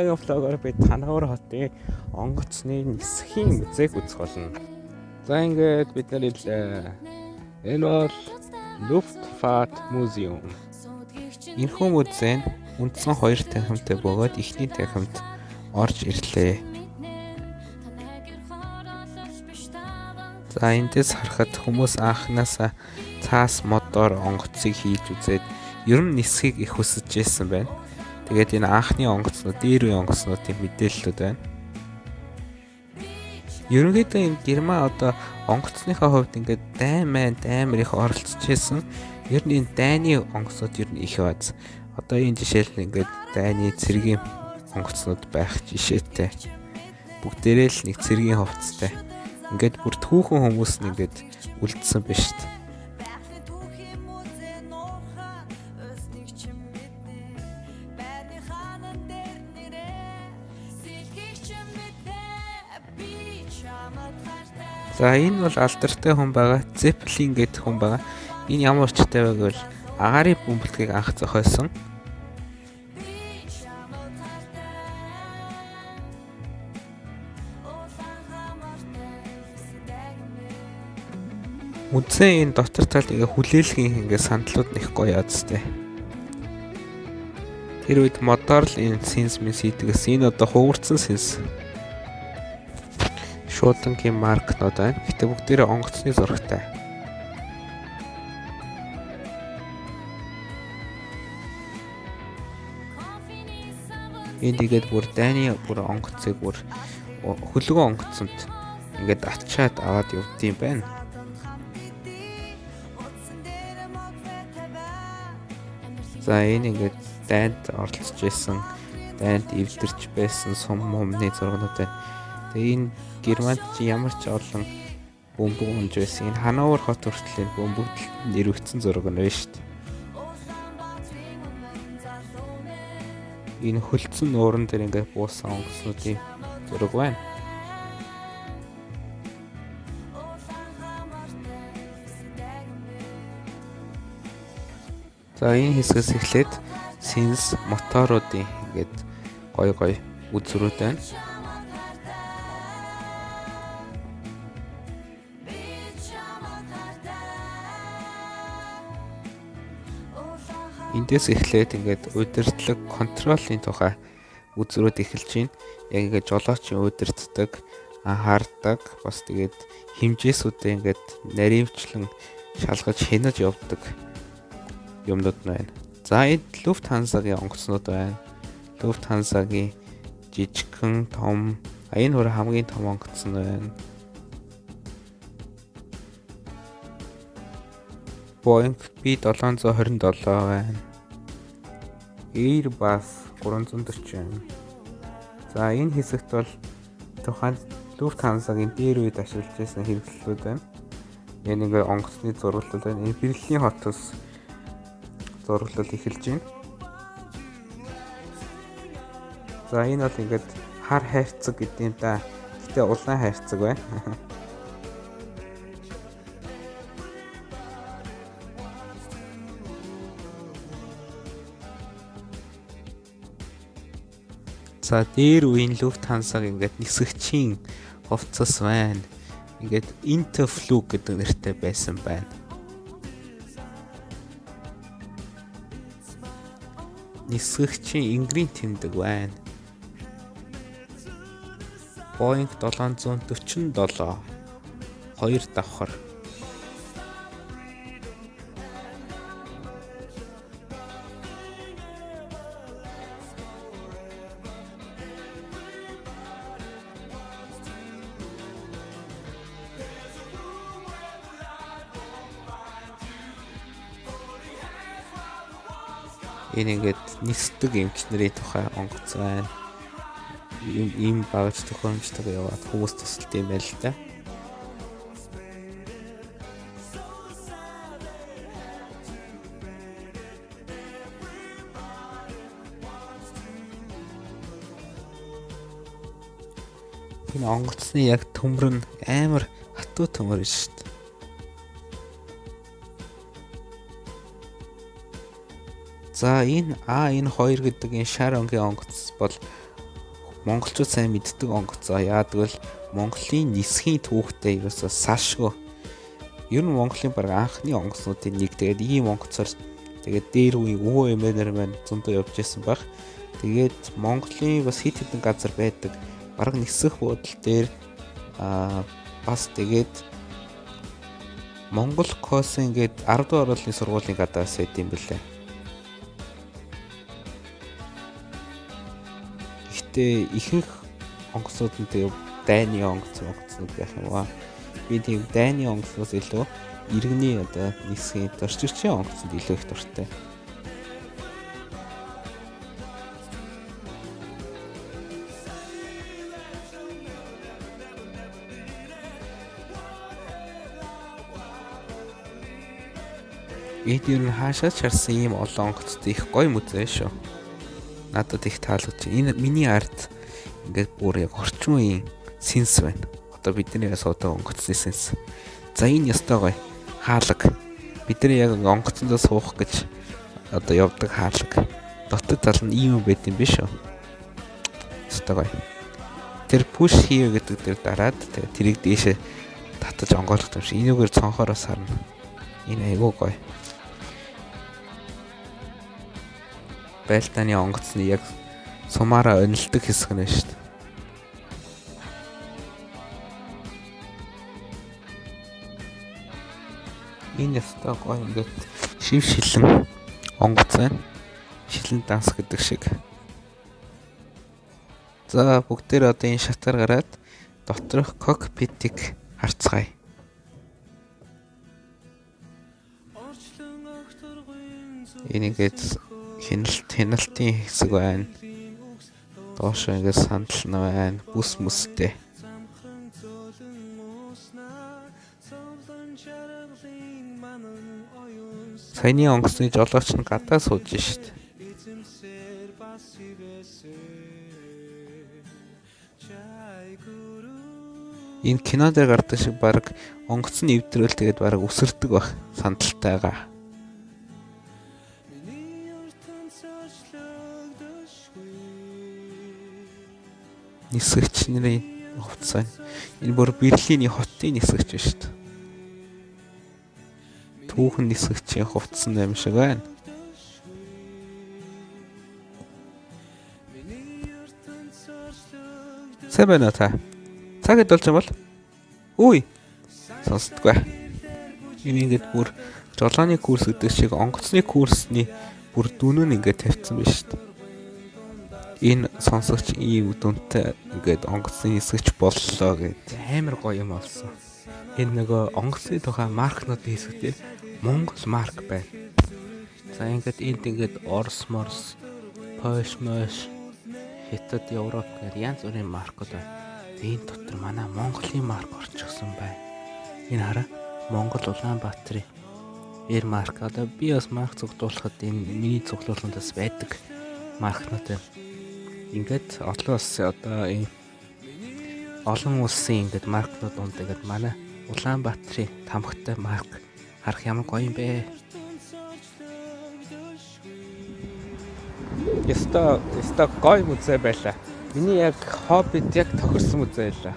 Өнөөгийн vlog оор бид Хановер хотын онгоцны нисхийн музейг үзэх болно. За, ингээд бид нар ирлээ. Энэ бол Luftfahrt Museum. Энэхүү музей нь үндсэн хоёр танхимтай бөгөөд эхний танхимд орж ирлээ. За, эндээс харахад хүмүүс анханасаа цаас модоор онгоцыг хийж үзээд ер нь нисхийг их хүсэж байсан байна. Тэгээд энэ анхны онгоцнууд, дээр үеийн онгоцнуудын мэдээллүүд байна. Ерөнхийдөө энэ Герман одоо онгоцныхаа хувьд ингээд дайн маань амар их оролцож байсан. Ер нь энэ дайны онгоцнууд ер нь их бааз. Одоо энэ жишээл нь ингээд дайны цэргийн онгоцнууд байх жишээтэй. Бүгдээрээ л нэг цэргийн хувцастай. Ингээд бүр түүхэн хүмүүс нь ингээд үлдсэн биш үү? За, энэ бол алдартай хүн байгаа. Zeppelin гэдэг хүн байгаа. Энэ ямар учиртай вэ гэвэл агаарын бөмбөлгийг анх зохиосон. Музейн энэ дотор талд ингээ хүлээлгийн ингээ сандлууд нэг гоё яазтай. Тэр үед модоор л энэ сенс мэс хийдгээс энэ одоо хугарцсан сенс. Шуудангийн маркнууд байна. Гэтэ бүгдээрээ онгоцны зурагтай. Энд тэгээд бүр дайны бүр онгоцыг бүр хөлгөө онгоцонд ингээд ачаад аваад явдсан юм байна. За, энэ ингээд дайнд оролцож байсан, дайнд эвдэрч байсан сум мумны зургнууд байна. Тэгээ энэ Германд чи ямар ч олон бөмбөг унж байсан. Энэ Хановер хот хүртэл энэ бөмбөгдөлд нэрвэгдсэн зураг нь байна шүү дээ. Энэ хөлдсөн нууран дээр ингээд буусан онгоцнуудын зураг байна. За, энэ хэсгээс эхлээд сенс моторуудын ингээд гоё гоё үзрүүд байна. Эндээс эхлээд ингээд удирдлага control ын тухай үзрүүд эхэлж байна. Яг ингээд жолоочийн удирддаг, анхаардаг, бас тэгээд хэмжээсүүдээ ингээд наривчлан шалгаж хянаж явдаг юмнууд нь байна. За, энд Lufthansa-гийн онгоцнууд байна. Lufthansa-гийн жижигхэн, том, а энэ хөр хамгийн том онгоц нь байна. Boeing B727 байна. Airbus 340. За, энэ хэсэгт бол тухайн Lufthansa-гийн дээр үед ашиглаж байсан хэрэгслүүд байна. Энэ ингээ онгоцны зураглал байна. Энэ Берлин хотоос зураглал эхэлж байна. За, энэ бол ингээд хар хайрцаг гэдэг юм да. Гэтэ улаан хайрцаг байна. За, дээр үеийн Lufthansa-г ингээд нисгчийн хувцас байна. Ингээд Interflug гэдэг нэртэй байсан байна. Нисгэгчийн энгэрийн тэмдэг байна. Boeing 747 хоёр давхар. Энэ ингээд нисдэг эмч нарын тухай онгоц байна. Ийм багаж төхөөрөмжтэйг яваад хүмүүс тусалд юм байл л да. Энэ онгоцны яг төмөр нь амар хатуу төмөр шүү дээ. За, энэ А энэ 2 гэдэг энэ шар өнгийн онгоц бол Монголчууд сайн мэддэг онгоцоо. Яагаад гэвэл Монголын нисхийн түүхтэй ерөөсөө салшгүй. Ер нь Монголын баг анхны онгоцнуудын нэг. Тэгээд ийм онгоцоор тэгээд дээр үеийн өвөө эмээнэр маань зөндөө явж исэн баг. Тэгээд Монголын бас хит хитэн газар байдаг. Бараг нисэх буудал дээр бас тэгээд Монгол Косын гээд 10 дугаар оруулалтын сургуулийн гадаас байд юм бэлээ. Гэхдээ ихэнх онгоцнууд нь тэгээ дайны онгоцнууд байх юм аа. Би тийм дайны онгоцноос илүү иргэний одоо нисхийн зорчигчийн онгоцонд илүү их дуртай. Эд ер нь хаашаа ч харсан ийм олон онгоцтой их гоё музей шүү. Надад их таалагдчих. Энэ миний ард ингээд бүр яг орчин үеийн сенс байна. Одоо бидний суудаг онгоцны сенс. За энэ ёстой гоё. Хаалга. Бид нар яг онгоцондоо суух гэж одоо явдаг хаалга. Дотод тал нь ийм юм байт юм биш үү? Ёстой гоё. Тэр push here гэдэг дээр дараад тэгээ тэрийг дээшээ татаж онгойлгох юм шиг. Энүүгээр цонхоороо сарна. Энэ айгүй гоё. Байлдааны онгоцны яг сумаараа онилдог хэсэг нь шүү дээ. Энэ ёстой гоё ингээд шив шилэн онгоц байна. Шилэн данс гэдэг шиг. За бүгдээр одоо энэ шатаар гараад доторх кокпитыг харцгаая. Энэ ингээд хяналтын хэсэг байна. Доош ингээд сандал нь байна. Бүс мүстэй. Саяны онгоцны жолооч нь гадаа сууж шít. Энэ кино дээр гардаг шиг баг онгоц нь эвдрэл тэгээд баг үсэрдэг байх сандалтайгаа. Нисгэгч нарын хувцас байна. Энэ бүр Берлиний хотын нисгэгч биш шүү дээ. Түүхэн нисгэгчийн хувцас юм шиг байна. Сайн байна уу та? Цаг хэд болж юм бол? Үгүй. Сонсдоггүй. Энэ ингээд бүр жолооны курс гэдэг шиг онгоцны курсны бүр дүн нь ингээд тавьсан биш шүү дээ. Энэ сонсогч ийм дүнтэй ингээд онгоцны нисгэгч боллоо гэд амар гоё юм олсон. Энэ нөгөө онгоцны тухай маркнуудын хэсэг дээр Монгол марк байна. За ингээд энд ингээд Орос, Морс, Польш, Мойш, Хятад, Европ гэх янз бүрийн маркууд байна. Энэ дотор манай Монголын марк орчихсон байна. Энэ хараа Монгол Улаанбаатарын Air марк. Одоо би бас марк цуглуулахад энэ миний цуглуулганд бас байдаг маркнууд байна. Ингээд олон улсын одоо энэ олон улсын ингээд маркнууд донд ингээд манай Улаанбаатарын тамхтай марк харах ямар гоё юм бэ? Ёстой гоё музей байлаа. Миний яг хоббид яг тохирсон музей байлаа.